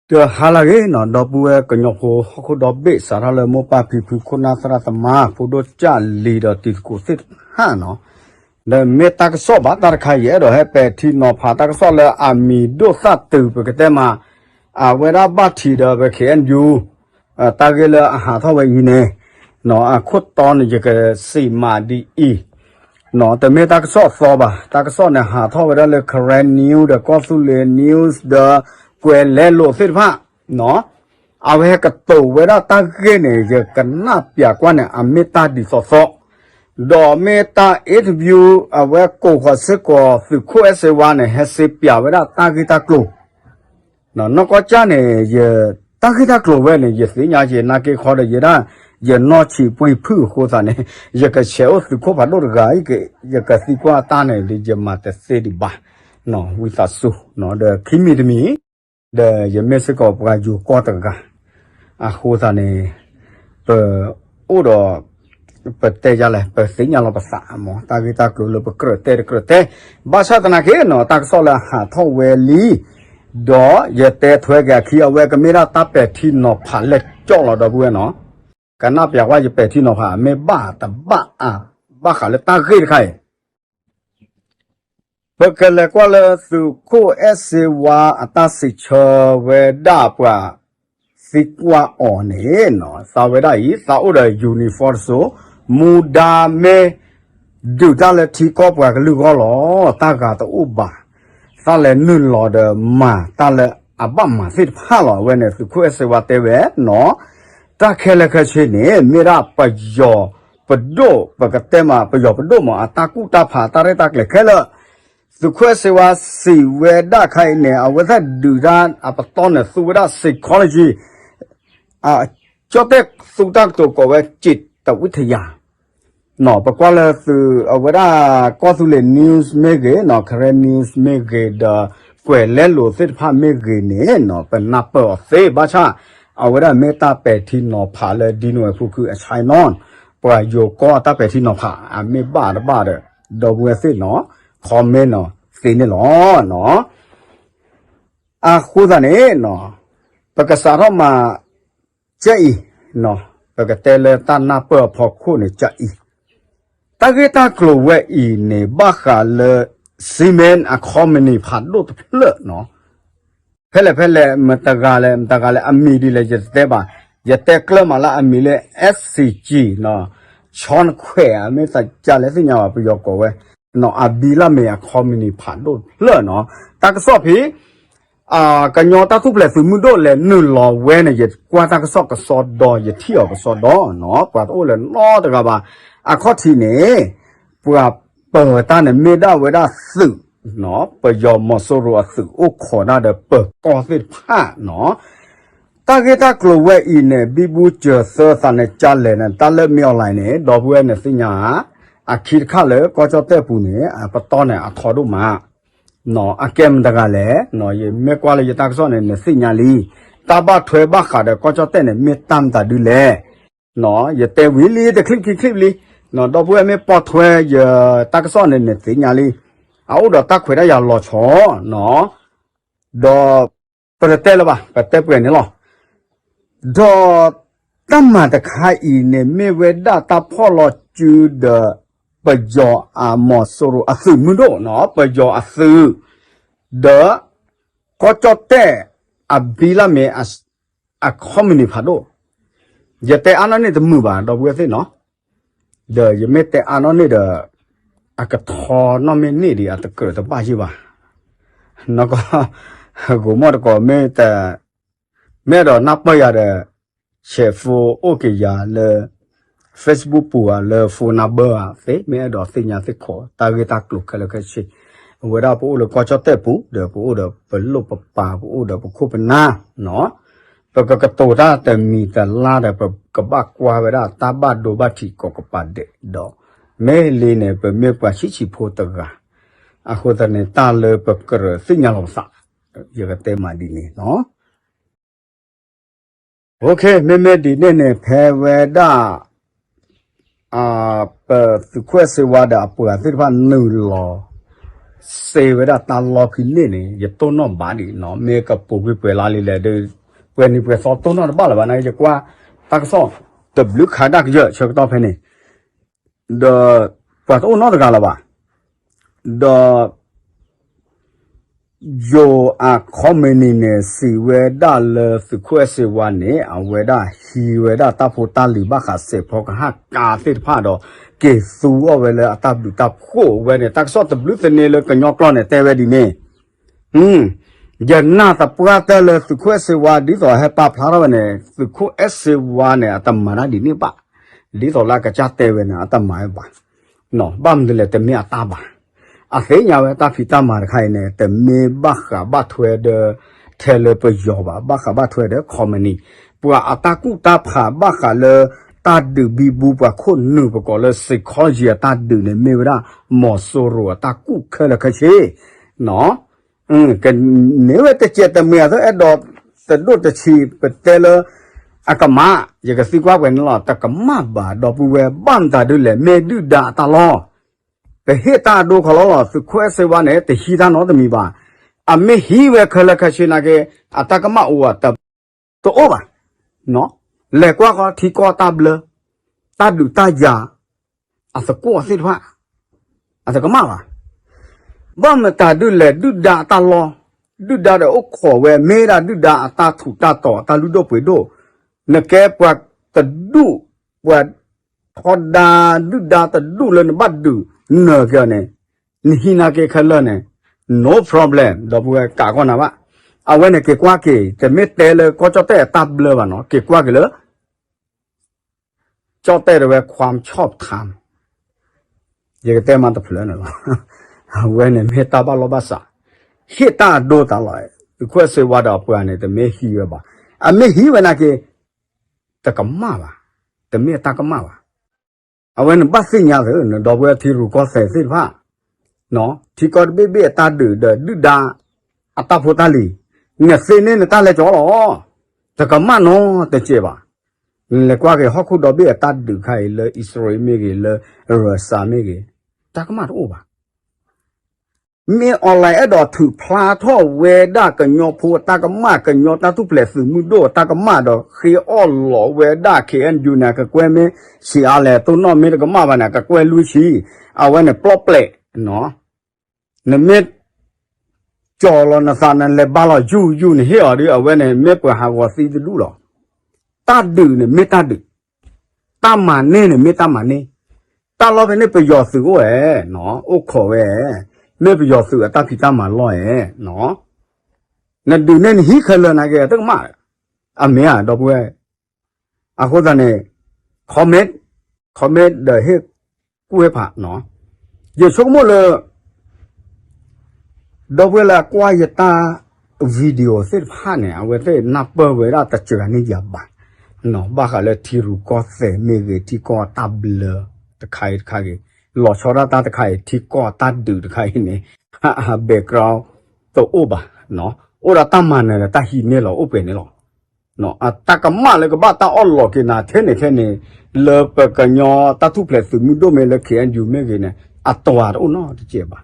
တဟါလၢအဂ့ၤနီၤ ဒီပုၢ်ဝဲၢ်ကညီဖိဟီၣ်ခိၣ်ဒီဘ့ၣ် စးထီၣ်လၢမိၢ်ပၢ်ဖံဖု ခိၣ်နၢ်သရၣ်သမါ ဖိဒိၣ်ကၢ်လံၤဒီးတံၤသကိးသ့ၣ်တဖၣ်နီၤ, ဒီးမ့ၢ်တၢ်ကစီၣ်ဘၣ်တၢ်တခါ ယအဲၣ်ဒိးဟဲပဲာ်ထံနီၤဖးတၢ်ကစီၣ်လၢအမံၤဒိၣ်သၣ်တုၤပကတဲမး အဝဲဒၣ်ဘၣ်ထံးဒီးပ ခ့ၣ်အဲၣ်ယူၣ် တၢ်ဂ့ၢ်လၢအဟးထီၣ်ဝဲအံၤန့ၣ် အခိၣ်တီန့ၣ် ယကစံးမးဒ်အံၤ, တမ့ၢ်တၢ်ကစီၣ်သီဘၣ်, တၢ်ကစီၣ်န့ၣ်ဟးထီၣ်ဝဲဒၣ်လၢ Karen News ဒီး ကီၢ်သူလ့ၤ News ဒီး ကွဲၤလဲလိာ်သ့ၣ်တဖၣ် အဝဲဟဲကတိၤဝဲဒၣ်တၢ်ဂ့ၢ်န့ၣ် ယကနၣ်ပျးကွၢ်န့ၣ် အမ့ၢ်တၢ်ဒ်သိးသိး, ဒီးမ့ၢ်တၢ် interview အဝဲကိးဃီၤစ့ၢ်ကီးသုးခိၣ်အဲၣ်စ့ဝါန့ၣ် ဟဲစ့ပျးဝဲဒၣ်တၢ်ဂ့ၢ်တၢ်ကျိၤ နီၢ်ကီၢ်ကၢ်န့ၣ် ယ တၢ်ဂ့ၢ်တၢ်ကျိၤဝဲန့ၣ် ယသ့ၣ်ညါယနာ်က့ခီဒီးယဲဒၣ် ယနီၢ်ဆံးပှ့ၤဖုၣ်အဃိသတးန့ၣ် ယကဆဲးအိၣ်သုးခိၣ်ဖးဒိၣ်တဂၤ ယကသံကွၢ်တၢ်န့ၣ် ယမၤတသ့ဒံးဘၣ်, ဝံသးစူၤ ဒီးခံမံၤတမံၤ ဒီးယမ့ၢ်စ့ၢ်ကီးပှၤယိၤကီၢ်တဂၤ အဃိသတးန့ၣ် ပအိၣ်ဒီး ပတဲယၤလဲၣ် ပသ့ၣ်ညါလီၤပသးမး တၢ်ဂ့ၢ်တၢ်ကျိၤလၢပကြၢးတဲတကြၢးတဲ, ဘၣ်ဆၣ်သနာ်က့နီၤ တၢ်ကစီၣ်လၢအဟးထီၣ်ဝဲလံ, ဒီးယတဲထွဲက့ၤအခံ အဝဲကမ့ၢ်ဒၣ်တၢ်ပဲာ်ထံနီၤဖးလဲၢ်ကၠီၣ်လီၤ ဒီပုၢ်ဝဲၢ်နီၤ, ကနၣ်ပျးကွၢ်ယပဲာ်ထံနီၤဖး မ့ၢ်ဘၣ်တဘၣ်အါ ဘၣ်ဃးလၢတၢ်ဂ့ၢ်တခါအံၤ ပကလဲၤကွၢ်လၢသုးခိၣ်အဲၣ်စ့ဝါအတၢ်စံးဆၢဝဲဒၣ်ပှၤသံကွၢ်အီၤန့ၣ်နီၤ, သးဝဲဒၣ်အံၤ သးအိၣ်ဒီး uniform တစိၤ, မူဒါမ့ၢ် ဒုးတၢ်လၢထံကီၢ်ပှၤကလုာ်ဂီၢ်လီၤ. တၢ်ဂၤတအိၣ်ဘၣ်, သးလဲၤနုာ်လီၤဒီးမၤတၢ်လၢအဘၣ်မၤသ့ၣ်တဖၣ်လီၤ. အဝဲန့ၣ်သုးခိၣ်အဲၣ်စ့ဝါတဲဝဲနီၤ, တၢ်ခဲလၢာ်ခဲဆ့န့ၣ် မ့ၢ်ဒၣ်ပယီၤပဒိၣ် ပကတဲမး ပယီၤပဒိၣ်မး အတၢ်ကူၣ်တၢ်ဖး တၢ်ရဲၣ်တၢ်ကျဲၤခဲလၢာ် သုးခိၣ်အဲၣ်စ့ဝါစံးဝဲဒၣ်ခါအံၤန့ၣ် အဝဲသ့ၣ်ဒုးတၢ်အပတီၢ်န့ၣ် သူဝဲဒၣ် psychology ကၠီၣ်တဲၣ်သူတၢ်ကတိၤကိးဝဲ จิตวิทยา နီၤ, ပကွၢ်လၢသုးအဝဲဒၣ်ကီၢ်သူလ့ၤ news မ့ၢ်ဂ့ၤနီၤ, Karen News မ့ၢ်ဂ့ၤဒီး ကွဲၤလဲလိာ်သ့ၣ်တဖၣ်မ့ၢ်ဂ့ၤန့ၣ်နီၤ, ပနၢ်ပၢၢ်အီၤသ့ဘၣ်ဆၣ် အဝဲဒၣ်မ့ၢ်တၢ်ပဲာ်ထံနီၤဖးလၢဒ်နွဲၣ်ဖိခုအဆဲနီၤ, ပှၤယိၤကီၢ်အတၢ်ပဲာ်ထံနီၤဖး အမ့ၢ်ဘၣ်တဘၣ်ဒီး ဒီပုၢ်ဝဲၢ်သ့ၣ်နီၤ, comment နီၤ သ့န့ၣ်လီၤ. အဃိသတးန့ၣ်နီၤ, ပကစးထီၣ်မၤ ကၠၢအံၤ, ပကတဲလၢတၢ်နၢ်ပၢၢ်အဖီခိၣ်န့ၣ် ကၠၢအံၤ, တၢ်ဂ့ၢ်တၢ်ကျိၤဝဲအံၤန့ၣ် ဘၣ်ဃးလၢ cement အ company ဖးဒိၣ်တဖျၢၣ်နီၤ, ဖဲလဲၣ်ဖဲလဲၣ် မတၤတဂၤလဲၣ် မတၤတဂၤလဲၣ် အမံၤဒ်လဲၣ် ယတတဲဘၣ်, ယတဲကျၢၢ်မးလၢအမံၤလၢ SCG နီၤ, ဆီခွဲး မ့ၢ်သးကလဲၣ်သ့ၣ်ညါဘၣ် ပယီၤကိးဝဲ, နီၤ အဘံလၢမ့ၢ်အ company ဖးဒိၣ်တဖျၢၣ်နီၤ, တၢ်ကစီၣ်ဖဲ ကညီတၢ်ထူၣ်ဖျဲးသုးမုၢ်ဒိၣ်လဲၤနုာ်လီၤဝဲန့ၣ် ယကွၢ်တၢ်ကစီၣ်ကစီဒီ ယထံၣ်အီၤကစီဒီနီၤ, ပှၤတအိၣ်လၢၤနီတဂၤဘၣ်. အခီၣ်ထံးန့ၣ် ပှၤပၢၤတၢ်န့ၣ်မ့ၢ်ဒၣ်ဝဲဒၣ်သုး, ပယီၤမီၤစိရိၤအသုးအိၣ်ခိးဒၣ်ဒီးပၢၤကီၢ်သ့ၣ်တဖၣ်နီၤ. တၢ်ဂ့ၢ်တၢ်ကျိၤဝဲအံၤန့ၣ် ဘံဘူစၢၤသၢသးန့ၣ် ကလဲၣ်န့ၣ် တၢ်လၢမ့ၢ် online န့ၣ် ဒီပုၢ်ဝဲၢ်န့ၣ်သ့ၣ်ညါ, အခံတခါလၢကီၢ်ကၠီၣ်တဲၣ်ပူၤန့ၣ် အပတီၢ်န့ၣ်အထီဒိၣ်မး အကဲမတၤတဂၤလဲၣ်, ယမ့ၢ်ကွၢ်လၢယတၢ်ကစီၣ်န့ၣ် နသ့ၣ်ညါလံ. တၢ်ဘၣ်ထွဲဘၣ်ဃးဒီးကီၢ်ကၠီၣ်တဲၣ်န့ၣ် မ့ၢ်တၢ်မတၤဒုလဲၣ်, ယတဲဝံၤလံတချံၣ်ခံချံၣ်လံ, ဒီပုၢ်ဝဲၢ်မ့ၢ်ပိာ်ထွဲယတၢ်ကစီၣ်န့ၣ် နသ့ၣ်ညါလံ. အအိၣ်ဒီးတၢ်ခွဲးတၢ်ယာ်လီၤဆီ, ဒီးပတတဲလၢၤဘၣ် ပတဲပှဲၤန့ၣ်လီၤ. ဒီးတၢ်မၤတခါအံၤန့ၣ် မ့ၢ်ဝဲဒၣ်တၢ်ဖီၣ်လီၤစုဒီး ပယီၤအမီၤစိရိၤအသုးမုၢ်ဒိၣ်နီၤ, ပယီၤအသုး, ဒီး ကီၢ်ကၠီၣ်တဲၣ် အဘံလၢမ့ၢ် အ company ဖးဒိၣ်, ယတဲအါနီၢ်န့ၢ်တမုာ်ဘၣ် ဒီပုၢ်ဝဲၢ်သ့ၣ်နီၤ, ဒီးယမ့ၢ်တဲအါနီၢ်န့ၢ်ဒီး အကထီနီၢ်မ့ၢ်န့ၢ်ဒံး အတကြၢးတဘၣ်ယံၢ်ဘၣ်, နက ဂိၤမီၣ်တကိး မ့ၢ်အဲၣ်ဒိးနၢ်ပၢၢ်ယၤဒီး ဆဲး phone အိၣ်က့ၤယၤလၢ Facebook ပူၤဧါ လၢ phone number ဧါသ့, မ့ၢ်အဲၣ်ဒိးသ့ၣ်ညါသ့ၣ်ခိး တၢ်ဂ့ၢ်တၢ်ကျိၤခဲလၢာ်ခဲဆ့, အဝဲဒၣ်ပအိၣ်လၢကီၢ်ကၠီၣ်တဲၣ်ပူၤ ဒီးပအိၣ်ဒီးပလိၣ်ပပၤ ပအိၣ်ဒီးပခိၣ်ပနၢ်, ပကကတိၤတၢ်တမံၤတလါဒီး ပကဘၣ်ကွၢ်ဝဲဒၣ်တၢ်ဘၣ်ဒိဘၣ်ထံးကိးကပၤဒဲးဒီး မ့ၢ်လံန့ၣ် ပမ့ၢ်ပှၤဆံးဆံးဖိတဂၤ, အဃိသတးန့ၣ် တၢ်လၢပကြၢးသ့ၣ်ညါလီၤပသး, ယကတဲမးဒ်န့ၣ်နီၤ. မ့မ့ၢ်ဒ်န့ၣ်န့ၣ် ဖဲဝဲဒၣ် ပသုးခိၣ်အဲၣ်စ့ဝါဒီးအပှၤသ့ၣ်တဖၣ်နုာ်လီၤ စ့ဝဲဒၣ်တၢ်လီၢ်ဖဲန့ၣ်န့ၣ် ယတိၢ်နီၣ်ဘၣ်ဒံးနီၤ, မ့ၢ်ကပူၤကွံာ်ပှဲၤလါလံလဲၣ်ဒီး ပှဲၤနံၤပှဲၤသီတိၢ်နီၣ်တဘၣ်လၢၤဘၣ်န့ၣ် ယကွၢ်တၢ်ကစီၣ် တဘျုးခးဒၣ်ကယၢၢ်ဆၢကတီၢ်ဖဲန့ၣ် ဒီးပှၤတအိၣ်နီတဂၤလၢၤဘၣ်, ဒီး ယိၤအ comment န့ၣ် စံးဝဲဒၣ်လၢသုးခိၣ်အဲၣ်စ့ဝါန့ၣ် အဝဲဒၣ်ဟံးဝဲဒၣ်တၢ်ဖိတၢ်လံၤဘၣ်ဃးစဲးဖီကဟၣ်ကါသ့ၣ်တဖၣ်ဒီး က့ၤသူအီၤဝဲလၢအတၢ်ဘျုးတၢ်ဖှိၣ်ဝဲန့ၣ် တၢ်ကစီၣ်တဘျုးသန့လၢကညီကျိာ်န့ၣ် တဲဝဲဒ်န့ၣ် ယနာ်သပှၢ်တၢၢ်လၢသုးခိၣ်အဲၣ်စ့ဝါ ဒ်သိးဟဲပာ်ဖျါထီၣ်ဝဲန့ၣ် သုးခိၣ်အဲၣ်စ့ဝါန့ၣ် အတမၤတၢ်ဒ်န့ၣ်ဘၣ်, ဒ်သိးလၢအကစၢ်တဲဝဲန့ၣ် အတမၤဝဲဘၣ်, ဘၣ်မနုၤလဲၣ် တမ့ၢ်အတၢ်ဘၣ်, အသ့ၣ်ညါဝဲတၢ်ဖံးတၢ်မၤတခါအံၤန့ၣ် တမ့ၢ်ဘၣ်ဃးဘၣ်ထွဲဒီး ထဲလၢပယီၤဘၣ်, ဘၣ်ဃးဘၣ်ထွဲဒီး ခီမနံၤ ပှၤအတၢ်ကူၣ်တၢ်ဖးဘၣ်ဃးလၢ တၢ်ဒုးဘံဘူပှၤခိၣ်နူာ်ပကိးလၢ စံးခီယံၤအတၢ်ဒုးန့ၣ် မ့ၢ်ဝဲဒၣ် မီၤစိရိၤအတၢ်ကူၣ်ခဲလၢာ်ခဲဆ့ ကန့ၢ်ဝဲတစဲးတမှဲၤအသိး အဲၣ်ဒိးတဒိၣ်တဆံး ပတဲလၢ အကမၣ် ယကသံကွၢ်ပှဲၤန့ၣ်လီၤ. တကမၣ်ဘၣ် ဒီပုၢ်ဝဲၢ် ဘၣ်မတၤဒုလဲၣ် မ့ၢ်ဒုၣ်ဒါအတၢ်လီၢ်, ပဟ့ၣ်တၢ်အဒိခီလီၤလီၤ. သုးခိၣ်အဲၣ်စ့ဝါန့ၣ် တဟံးတၢ်နီတမံၤဘၣ်. အမ့ၢ်ဟံးဝဲခဲလၢာ်ခဲဆ့နာ်က့ အတၢ်ကမၣ်အိၣ်တ တအိၣ်ဘၣ်. လဲၤကွၢ်ဃီထံကီၢ်တၢ်ဘျၢ, တၢ်ဒုးတၢ်ယၤ, အသကိးသ့ၣ်တဖၣ်, အတကမၣ်ဘၣ်. ဘၣ်မတၤဒုလဲၣ် ဒုၣ်ဒါအတၢ်လီၢ်, ဒုၣ်ဒါဒီးအိၣ်ခိးဝဲ မ့ၢ်ဒၣ်ဒုၣ်ဒါအတၢ်ထူးတၢ်တီၤ အတၢ်လုၢ်ဒိၣ်ပှ့ၤဒိၣ်, နကဲပှၤတဒူၣ်, ပှၤထီဒါဒုၣ်ဒါတဒူၣ်လၢနဘၣ်ဒုးနၢၤက့ၤအီၤန့ၣ် နဟံးနာ်က့ခဲလၢာ်န့ၣ် no problem ဒီပုၢ်ဝဲၢ်ကးကီၢ်နၤဘၣ်. အဝဲန့ၣ်က့ၤကွၢ်က့ၤ တမ့ၢ်တဲလၢကီၢ်ကၠီၣ်တဲၣ်အတၢ်ဘျၢဘၣ်နီၤ က့ၤကွၢ်က့ၤလၢ ကၠီၣ်တဲၣ်တဝဲ ความชอบธรรม ယကတဲမးတဖျၢၣ်န့ၣ်လီၤ. အဝဲန့ၣ်မ့ၢ်တၢ်ဘၣ်လီၢ်ဘၣ်စး, ဟ့ၣ်တၢ်အဒိတၢ်လီၤ, သုးခိၣ်အဲၣ်စ့ဝါဒီးအပှၤန့ၣ် တမ့ၢ်ဟံးဝဲဘၣ်. အမ့ၢ်ဟံးဝဲနာ်က့ တကမၣ်ဘၣ်, တမ့ၢ်အတၢ်ကမၣ်ဘၣ်. အဝဲန့ၣ်ဘၣ်သ့ၣ်ညါသ့ နဒီပုၢ်ဝဲၢ်ထံရူၢ်ကီၢ်သဲးသ့ၣ်တဖၣ်, ထံကီၢ်တဘ့ၣ်ဘ့ၣ်အတၢ်ဒုးဒီးဒုၣ်ဒါ အတၢ်ဖိတၢ်လံၤ, နသ့န့ၢ်နတၢ်လဲၤကၠီလီၤ. တကမၣ်နီတစဲးဘၣ်. နလဲၤကွၢ်က့ၤဟီၣ်ခိၣ်ဒီဘ့ၣ်အတၢ်ဒုးခါအံၤလၢအံၣ်စရ့လးမ့ၢ်ဂ့ၤ လၢရၢစၢ်မ့ၢ်ဂ့ၤ, တၢ်ကမၣ်တအိၣ်ဘၣ်. မ့ၢ် online အဲၣ်ဒိးထုးဖျါထီၣ်ဝဲဒၣ်ကညီဖိအတၢ်ကမၣ် ကညီတၢ်ထူၣ်ဖျဲးသုးမုၢ်ဒိၣ်အတၢ်ကမၣ်ဒီးဃ့အီၣ်လီၤဝဲဒၣ် KNU န့ၣ် ကကွဲမ့ၢ်ဆံးအါလဲၣ် တိၢ်နီၣ်မ့ၢ်တကမၣ်ဘၣ်န့ၣ် ကကွဲလွံၢ်ဆံ, အဝဲန့ၣ်ပျီၣ်ပျဲး နမ့ၢ် ကၠီၤလီၤနသးနလဲၤဘါလီၤယူၢ်ယူၢ်န့ၣ်ဟ့ၣ်အီၤဒီး အဝဲန့ၣ်မ့ၢ်ပှၤဟးဂီၤသံတဒူၣ်လီၤ. တၢ်ဒုးန့ၣ်မ့ၢ်တၢ်ဒုး, တၢ်မၤန့ၢ်န့ၣ်မ့ၢ်တၢ်မၤန့ၢ်, တၢ်လီၢ်ဖဲန့ၣ်ပယီၤသုးအိၣ်ဝဲ, အိၣ်ခိးဝဲ, မ့ၢ်ပယီၤသုးအတၢ်ဖံးတၢ်မၤလီၢ်ဧဲ, နဒုးန့ၢ်နဟံးခဲလၢာ်နာ်က့ တကမၣ်, အမ့ၢ်ဧါ ဒီပုၢ်ဝဲၢ် အဃိသတးန့ၣ် comment, comment ဒီးဟ့ၣ်ကူၣ်ဟ့ၣ်ဖး, ယဆိကမိၣ်လၢ ဒီပုၢ်ဝဲၢ်လၢအကွၢ်ယတၢ် video သ့ၣ်တဖၣ်န့ၣ် အဝဲသ့ၣ်နၢ်ပၢၢ်ဝဲဒၣ်တစှၤန့ၢ်ယၤဘၣ်, ဘၣ်ဃးလၢထံရူၢ်ကီၢ်သဲးမ့ၢ်ဂ့ၤ ထံကီၢ်တၢ်ဘျၢတခါအံၤတခါဂ့ၤ, လီၤဆီဒၣ်တၢ်တခါအံၤ ထံကီၢ်တၢ်ဒုးတခါအံၤန့ၣ် background တအိၣ်ဘၣ်, အိၣ်ဒီးတၢ်မၤနၢၤဒီးတၢ်ဟံးန့ၢ်လီၤအိၣ်ပှဲၤန့ၣ်လီၤ. အတၢ်ကမၣ်လၢကဘၣ်တၢ်အီၣ်လီၤက့ၤနၤထဲန့ၣ်ထဲန့ၣ် လၢပကညီတၢ်ထူၣ်ဖျဲးသုးမုၢ်ဒိၣ်မ့ၢ်လၢ KNU မ့ၢ်ဂ့ၤန့ၣ် အတၢ်တအိၣ်နီတစဲးဘၣ်.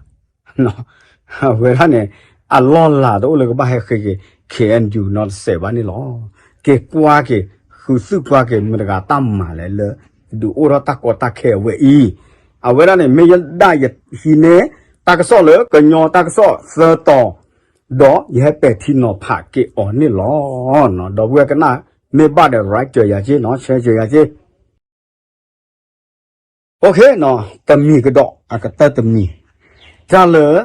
အဝဲဒၣ်န့ၣ် အလီၢ်လၤတအိၣ်လၢကဘၣ်ဟဲဃ့က့ၤ KNU နီတစဲးဘၣ်န့ၣ်လီၤ. က့ၤကွၢ်က့ၤ ဃုသုကွၢ်က့ၤ မတၤတဂၤတၢ်မၤလဲၣ်လၢ ဒုးအိၣ်ထီၣ်တၢ်ကီတၢ်ခဲအဝဲအံၤ, အဝဲဒၣ်န့ၣ် မ့ၢ်ယဒၣ်ယဟံးန့ၢ် တၢ်ကစီၣ်လၢကညီတၢ်ကစီၣ်သၢတီၤ ဒီးယဟဲပဲာ်ထံနီၤဖးက့ၤအီၤန့ၣ်လီၤ. ဒီပုၢ်ဝဲၢ်ကနၣ်မ့ၢ်ဘၣ်ဒီး like စၢၤယၤက့နီၤ share စၢၤယၤက့ OK နီၤ တမံၤကဒီး အကတၢၢ်တမံၤ တၢ်လၢ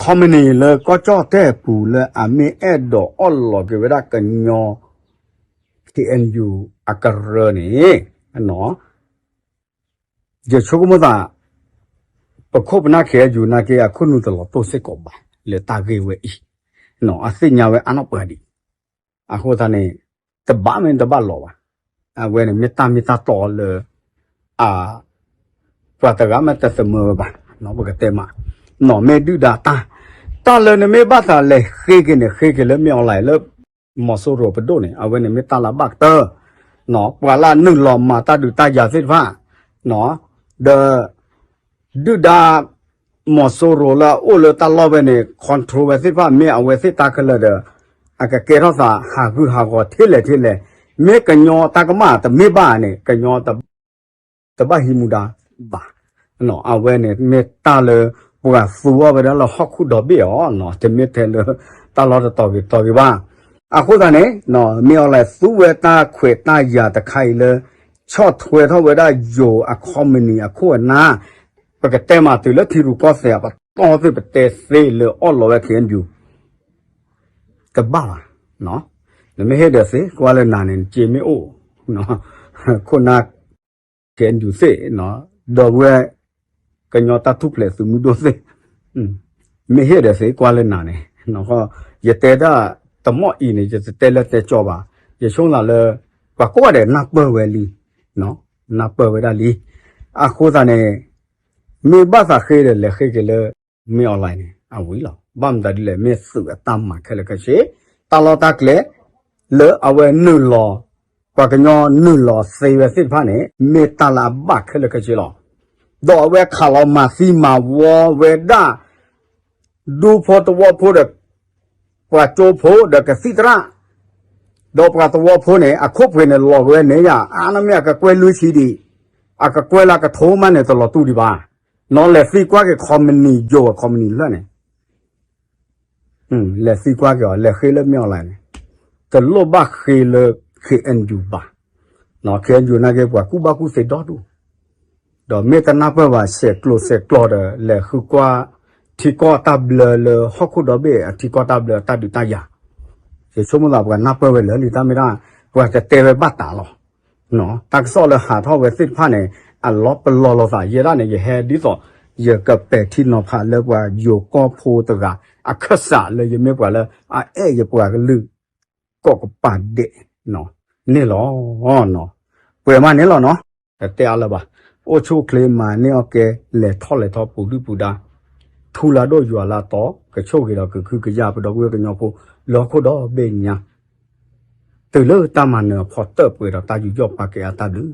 ခီမနံၤလၢကီၢ်ကၠီၣ်တဲၣ်ပူၤလၢအမ့ၢ်အဲၣ်ဒိးအီၣ်လီၤက့ၤဝဲဒၣ်ကညီ KNU အကရၢန့ၣ် ယဆိကမိၣ်သး ပခိၣ်ပနၢ် KNU နာ်က့အခိၣ်နူာ်တလီၤတိၢ်စ့ၢ်ကီးဘၣ် လၢတၢ်ဂ့ၢ်ဝဲအံၤ အသ့ၣ်ညါဝဲအါနီၢ်ပှၤဒံး အဃိသတးန့ၣ် တဘၣ်မ့ၢ်တဘၣ်လီၤဘၣ်. အဝဲန့ၣ်မ့ၢ်တၢ်မ့ၢ်တၢ်တီလၢ အ ပှၤတဂၤမ့ၢ်တသမၢဝဲဘၣ် ပကတဲမး နီၢ်မ့ၢ်ဒုၣ်ဒါတၢ် တၢ်လၢနမ့ၢ်ဘၣ်သးလဲၤဃ့က့ၤန့ၣ် ဃ့က့ၤလၢမ့ၢ် online လၢ မီၤစိရိၤပဒိၣ်န့ၣ် အဝဲန့ၣ်မ့ၢ်တၢ်လၢဘၣ်ကတၢၢ် ပှၤလၢအနုာ်လီၤမၤတၢ်ဒုးတၢ်ယၤသ့ၣ်တဖၣ် ဒီး ဒုၣ်ဒါ မီၤစိရိၤလၢအအိၣ်လၢတၢ်လီၢ်ဝဲန့ၣ် control ဝဲသ့ၣ်တဖၣ် မ့ၢ်အဝဲသ့ၣ်တၢ်ခဲလၢာ်ဒီး အကကဲထီၣ်သးဟးဂူာ်ဟးဂီၤထဲလဲၣ်ထဲလဲၣ်, မ့ၢ်ကညီတၢ်ကမၣ်တမ့ၢ်ဘၣ်န့ၣ် ကညီတဘၣ်ဟံးမူဒါဘၣ်. အဝဲန့ၣ်မ့ၢ်တၢ်လၢ ပှၤသူအီၤဝဲဒၣ်လၢဟီၣ်ခိၣ်ဒီဘ့ၣ်အီၤ, တမ့ၢ်ထဲလၢတၢ်လီၢ်တတီၤဂ့ၤတီၤဂ့ၤဘၣ်. အဃိသတးန့ၣ် မ့ၢ်အီၤလဲၤသူဝဲတၢ်ခွဲးတၢ်ယာ်တခါအံၤလၢ ဆီၣ်ထွဲထီၣ်ဝဲဒၣ်ယိၤအ company အခိၣ်အနၢ်, ပကတဲမးတုၤလၢထံရူၢ်ကီၢ်သဲးအပတီၢ်သ့ၣ် ပတဲသ့လၢအီၣ်လီၤဝဲ ခ့ၣ်အဲၣ်ယူၣ် တဘၣ်ဘၣ်. နမ့ၢ်ဟ့ၣ်ဒီးသ့ ကွၢ်လၢနၤန့ၣ် နစ့မ့ၢ်အိၣ် ခိၣ်နၢ် ခ့ၣ်အဲၣ်ယူၣ်သ့ၣ်, ဒီပုၢ်ဝဲၢ် ကညီတၢ်ထူၣ်ဖျဲးသုးမုၢ်ဒိၣ်သ့ၣ်, မ့ၢ်ဟ့ၣ်ဒီးသ့ ကွၢ်လၢနၤန့ၣ်, ယတဲဒၣ်တမီၢ်အံၤန့ၣ် ယတတဲလၢတဲကၠီဘၣ်, ယဆိကမိၣ်လၢ ပှၤကိးဂၤဒဲးနၢ်ပၢၢ်ဝဲလံ, နၢ်ပၢၢ်ဝဲဒၣ်လံ. အဃိသတးန့ၣ် မ့ၢ်ဘၣ်သးဃ့ဒီးလဲၤဃ့က့ၤလၢ မ့ၢ်အီၤလဲၣ်န့ၣ် အဝံၤလီၤ. ဘၣ်မတၤဒ်လဲၣ် မ့ၢ်သုးအတၢ်မၤခဲလၢာ်ခဲဆ့, တၢ်လီၢ်တၢ်ကျဲ လၢအဝဲနုာ်လီၤ, ပှၤကညီနုာ်လီၤသ့ဝဲသ့ၣ်တဖၣ်န့ၣ် မ့ၢ်တၢ်လၢအဘၣ်ခဲလၢာ်ခဲဆ့လီၤ. ဒီးအဝဲခးလီၤမၤသံမၤဝီဝဲဒၣ် ဒူဖိသဝီဖိဒီး ပှၤကၠိဖိဒီးကသံၣ်သရၣ်, ဒီးပှၤသဝီဖိန့ၣ် အခိၣ်ပှ့ၤန့ၣ်လီၤကဝဲန့ၣ်ယါ အါန့ၢ်မ့ၢ်အကကွဲၢ်လွံၢ်ဆံဒံး, အကကွဲၢ်လၢကထိမးန့ၣ် တလီၤတူၢ်ဒံးဘၣ်. နီၢ်လဲၤသံကွၢ်က့ၤ company ယိၤအ company လၢ်န့ၣ် လဲၤသံကွၢ်က့ၤအီၤ လဲၤဃ့လၢမ့ၢ်အီၤလဲၣ်န့ၣ် တလိၣ်ဘၣ်ဃ့လၢ ခ့ၣ်အဲၣ်ယူၣ်ဘၣ်. ခ့ၣ်အဲၣ်ယူၣ်နာ်က့ ပှၤကူၣ်ဘၣ်ကူၣ်သ့ဒီဒူၣ်, ဒီးမ့ၢ်တနၢ်ပၢၢ်ဘၣ် ဆဲးကျိးဆဲးကျိးဒီး လဲၤဃုကွၢ် ထံကီၢ်တၢ်ဘျၢလၢဟီၣ်ခိၣ်ဒီဘ့ၣ်အထံကီၢ်တၢ်ဘျၢတၢ်ဒုးတၢ်ယၤ, ယဆိကမိၣ်သးပှၤနၢ်ပၢၢ်ဝဲလၢာ်လံ တၢ်မ့ၢ်ဒၣ် ပှၤတတဲဝဲဘၣ်တၢ်လီၤ. တၢ်ကစီၣ်လၢဟးထီၣ်ဝဲသ့ၣ်တဖၣ်န့ၣ် အလီၤပလီၢ်လိာ်သး ယဲဒၣ်န့ၣ် ယဟဲဒ်သိး ယကပဲာ်ထံနီၤဖးလၢပှၤယိၤကီၢ်ဖိတဂၤ အခၢၣ်စးလၢယမ့ၢ်ပှၤလၢအအဲၣ်ယပှၤကလုာ် ကိးကပၤဒဲးန့ၣ်လီၤ. ပှဲၤမးန့ၣ်လီၤနီၤ, တတဲအါလၢၤဘၣ်. အိၣ်ဆူၣ်အိၣ်ချ့မၤန့ၢ်အီၣ်ကဲ လဲၤထီၣ်လဲၤထီပူၤဒုၣ်ပူၤဒါ, ထူလၢဒိၣ်ယွၤလၢတီၤ ကဆိၣ်ဂ့ၤဒီးကခုကယာ်ပဒီပုၢ်ဝဲၢ်ကညီဖိ လၢဟီၣ်ခိၣ်ဒီဘ့ၣ်ညါ တုၤလၢတၢ်မၤနၢၤအဖီတၢၣ်ပှဲၤဒီးတၢ်ယူးယီၣ်ပာ်ကဲအတၢ်ဒုး